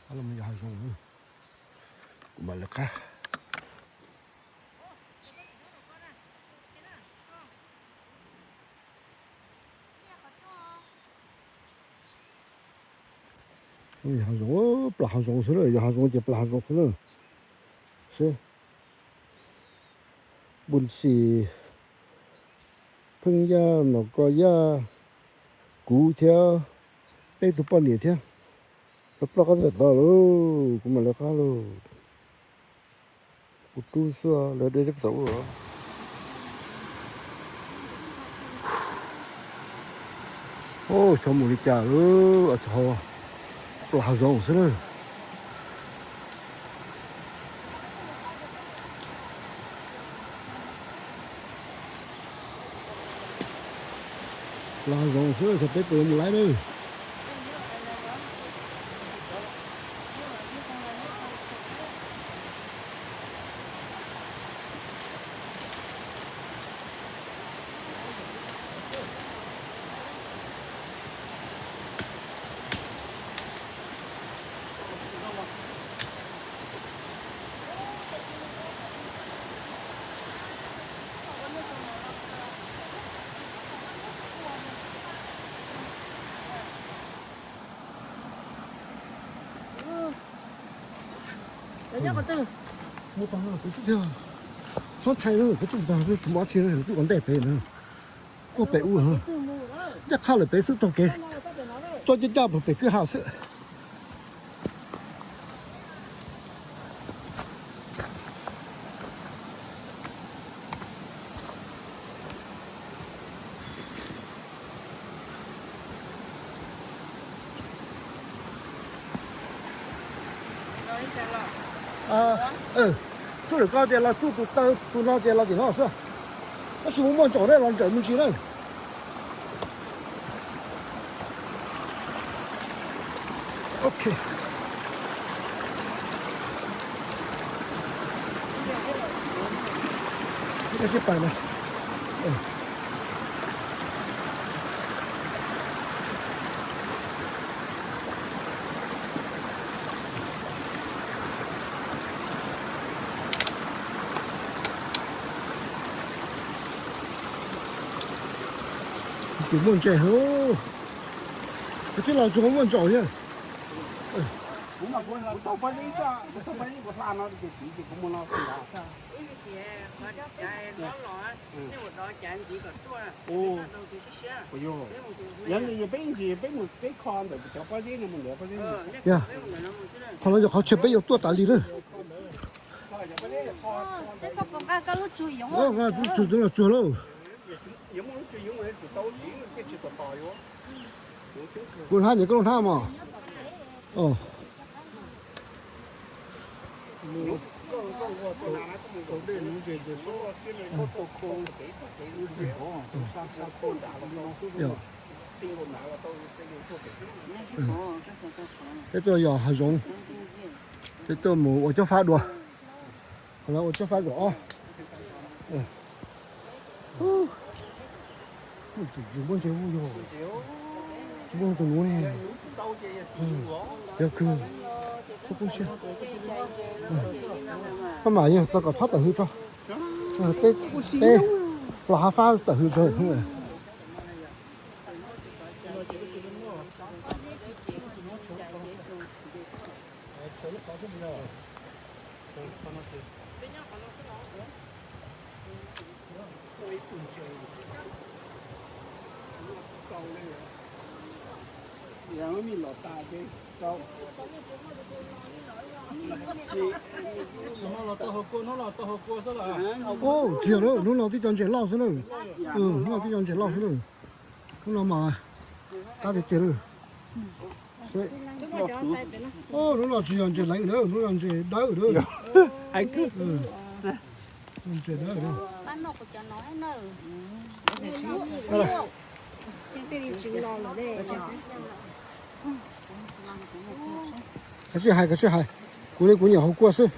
Los yog hav zoov, kuv mam lawv qab. Yog hav zoov, plas hav zoov xwb na, yog hav zoov ces plas hav zoov xwb na. Seb, Npus Ntxis, Pheej Yaj, Nom Kos Yaj, kuv thiab peb tug poj niam thiab, ploj qab ntiaj teb lauj, kuv mam lawv qab lauj. Kuv rub xwb, lawv deb teb tau. Xyov mus li cas lawm, plas hav zoov xwb na. Plas hav zoov xwb, xyov peb puas yuav mus laib na. Mus tod kuv xwb tiag. Txhob ntshai na, kuv tsis mus tod, kuv tsis mus dab tsi na, kuv twb ua ntej pem na. Kuj pem ub, ncaj qha lawm pem xwb taug kev, txoj caj caj pem kwj ha xwb. Tsuj lawm ko tias los tsuj tus taw tus no tias los tim no xwb. Tab sis muaj muaj ntsaum na, los ntsawm me ntsis na. Ok. Sib pais na. Tsis muaj ntses, koj tsis los tsuas muaj ntsaum thiab. Yog, yog peb ntsis peb mus peb kho ntawm cov pob zeb no mus ntawd pob zeb. Yog, qhov no yog qhov chaw peb yuav tuaj tas li na. Nqa lub tsug los tsuag lauj. Kuv hnab, koj lub hnab mas. Peb tuaj yos hav zoov, peb tuaj mus ua cob fab dua. Qhov no ua cob fab zaum ob. Tsis muaj ntses ua yog, tsis muaj tus nuv ne. Yog kawg, txhob poob siab. Pab mam yog tau kom txhob tawm hws tso. Peb, peb plas hav fab tawm hws tso. Ub, tsis yog, hnub no twb cov ntses loj xwb na. Hnub no twb cov ntses loj xwb na. Hnub no mas qab tiag tiag lawm. Hnub no tsis yog ntses leev na, hnub no ntses dawb na. Ntses dawb. Koj tsis hais, koj tsis hais, kuv li kuv nyiam haus kua xwb.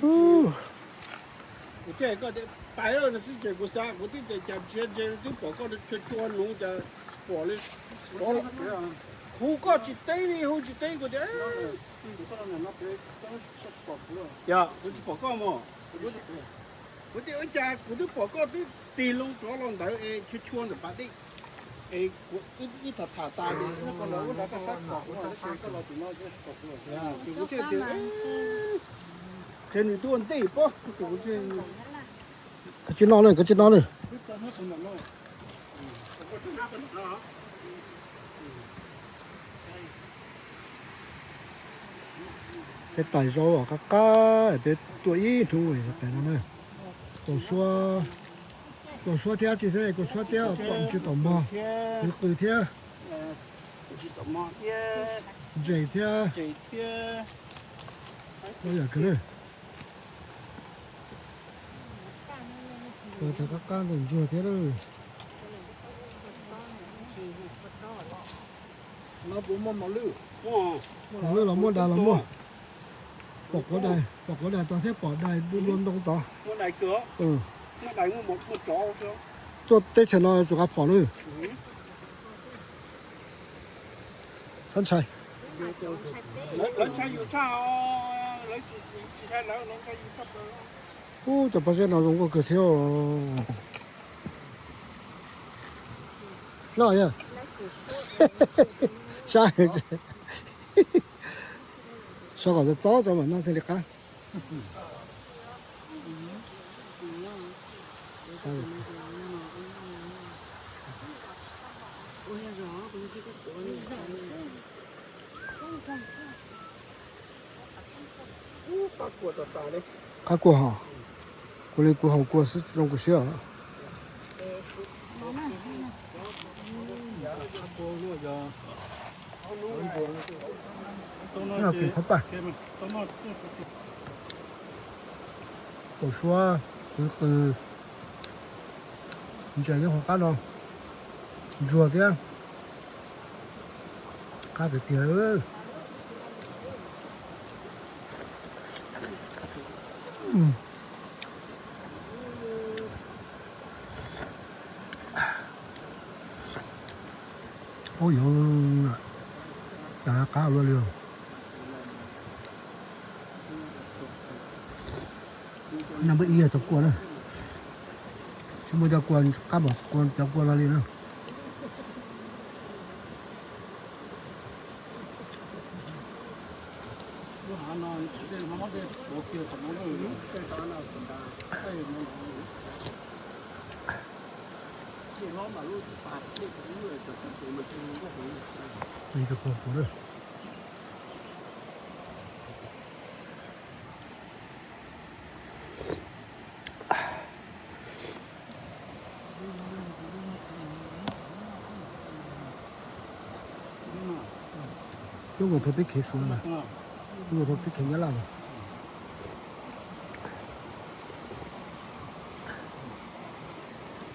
Kuv thiaj hais koj tias pais no xwb ces kuv xav, kuv twb tias cas tsis ntse twb pom koj chua chua nuv cas. Pom li, hu koj tsis teb li, hu tsis teb kuv tias, yog kuv tsis pom koj mog. Kuv tias ua cas kuv twb pom koj twb tig loo rov los ntawd es chua chua ntawm pas dej es kuv ib tham tham tas ces hnub ko los ua rau koj sab pom kuv no tab sis koj los tim no thiab pom kuv lawm ces kuv thiaj tias qhia nws tuaj ua ntej pob ces kuv thiaj Koj tsis noj na, koj tsis noj na. Peb tais zaub qab qab, peb tuaj ib hnub pem no na. Kaus suab, kaus suab thiab tsis thiab, kaus suab thiab pom ntsis tom mog, qws qws thiab, ntses thiab, ua yam kawg na. Cov qab qab ntawm ntsuag thiab lawm. Mos lwj los muaj, dais los muaj. Pom quav dais, pom quav dais tod thiab pom dais dua ntoo tod. Tuaj teb chaws no tsis qab phom lawm. Xab ntshai. Ub, cov pob zeb no zoo nkauj kawg thiab. Noj yog, saib, so kom txob txob tso mam noj thiaj li qab. Qab kua hos, kuv li kuv haus kua xwb zoo kua siab os. Qhov paj, kaus suab, qws qws, ntses nyob hauv qab no, ntsuag thiab, qab tiag tiag. Ub, yuav cas qab ua luaj li. Nag npawb ib yog cov kua na, tsis muaj cov kua qab npaum cov kua no li na. Lub no thaum peb khiav Suav na, lub no thaum peb khiav Nyab Laj na.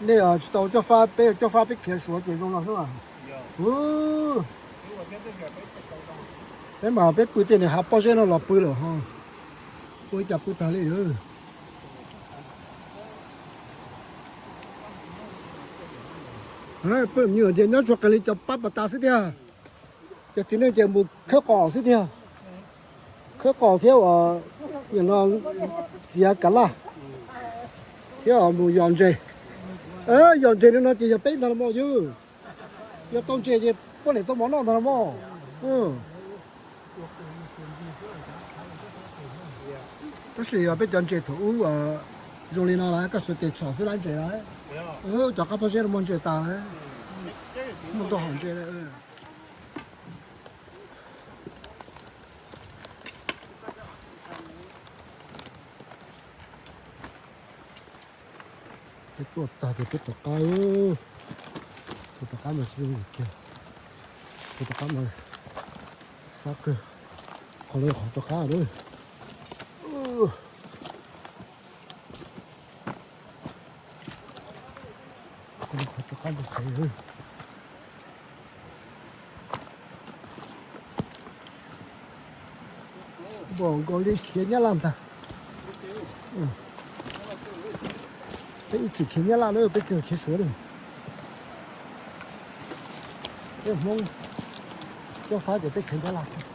Nej tsis tau coj fab, peb coj fab peb khiav Suav ces zoo no xwb. Peb mas peb pw tej niag hav pob zeb no los pw lawm ho, ua li cas pw tag li. Peb nyuam ces nyob tsuas qees li cov pab pas tas xwb tiag, cov txiv neej ces mus khawb qos xwb tiag, khawb qos thiab uas nim no txiav kav laj thiab mus yos ntses. Yos ntses no ces yog peb ntag los mas yog, yog tau ntses ces puab niam tau mov noj ntag los mas. Tab sis yog peb cov ntses thaum ub zoo li no lawm, koj sawv tes txhom xwb lawm ntses lawm. Cov qab pob zeb no muaj ntses tas lawm, muaj ntau hom ntses. Peb tuaj tag ces peb rov qab, peb rov qab mas tsis zoo kiag, peb rov qab mas sab kawg, qhov lawv qhov rov qab lawm. Qhov rov qab ntawd tsev. Npaum nkaus li khiav Nyab Laj ntag. Peb ib txwm khiav Nyab Laj na, peb tsis khiav Suav li. Peb Hmoob coj fab ces peb khev ntab laj xwb.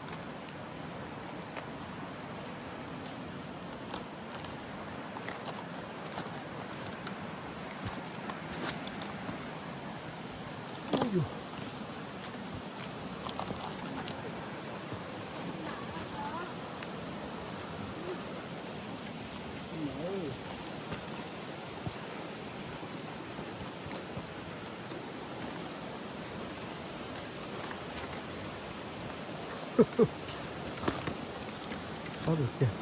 Sab tiag.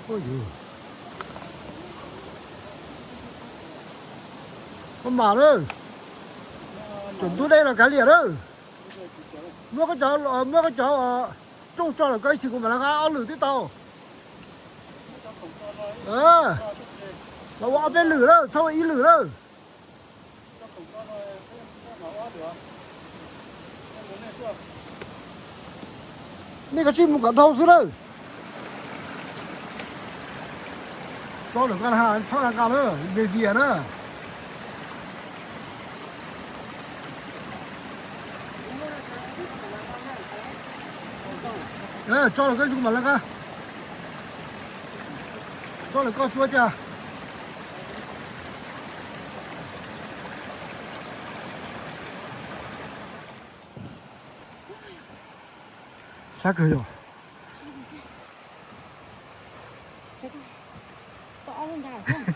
Ua yus, koj mam lawm, cov ntub dej los kav liam lawm. Muab koj cov, muab koj cov rooj tso lawm koj ib chim kuv mam lawv qab ob lwm twb tau. Los ua ob peb lwm lawm, txhob ua ib lwm lawm. Nej kav tsij mus kom dhau xwb lawm. Tso lawm koj txhob nqa lawm, vias vias na. Tso lawm koj tsis kuv mam lawv qab. Tso lawm koj tsuav cas. Sab kawg yom.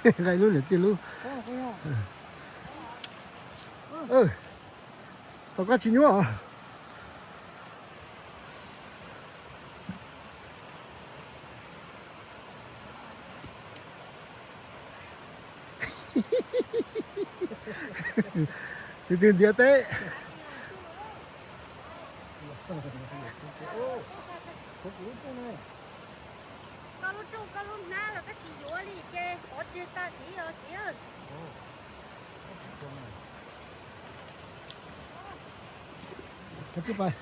Nqa ib lub niam tij lub. Tom koj tsis nyuaj. Tus twg ntiav peb. Koj lub rooj koj lub hnab los koj tsis yuav li ces pov tseg tag txiv os txiv. Kav tsij pais.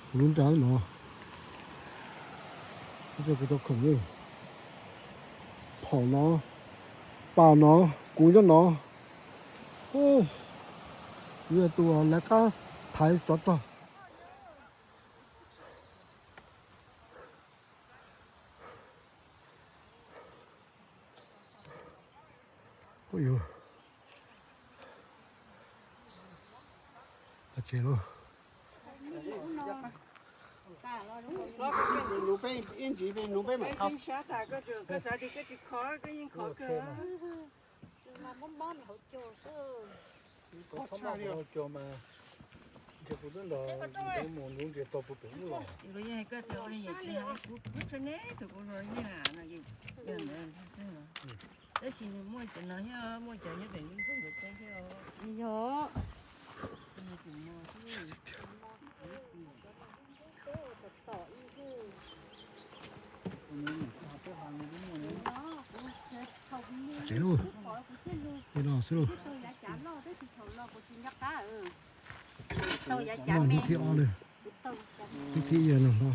Kuv lub nra no, kuv cov khoom li, phom no, pas no, kuv nyob no. Kuv yog tus lawv qab thaiv tsov rog. Ua yus, tsev lauj. Kuv twb nrog mus ntxuav ntses txog puag pem ub los. Kuv twb tsis hais kuv tus kuv los yam no, yog ntawd, tab sis nws muaj cov no thiab, muaj cov nyob pem lub ntug ntawd thiab. Yog. Tsev lauj, li no xwb lauj. Hnub thib ob li, hnub thib ib no no.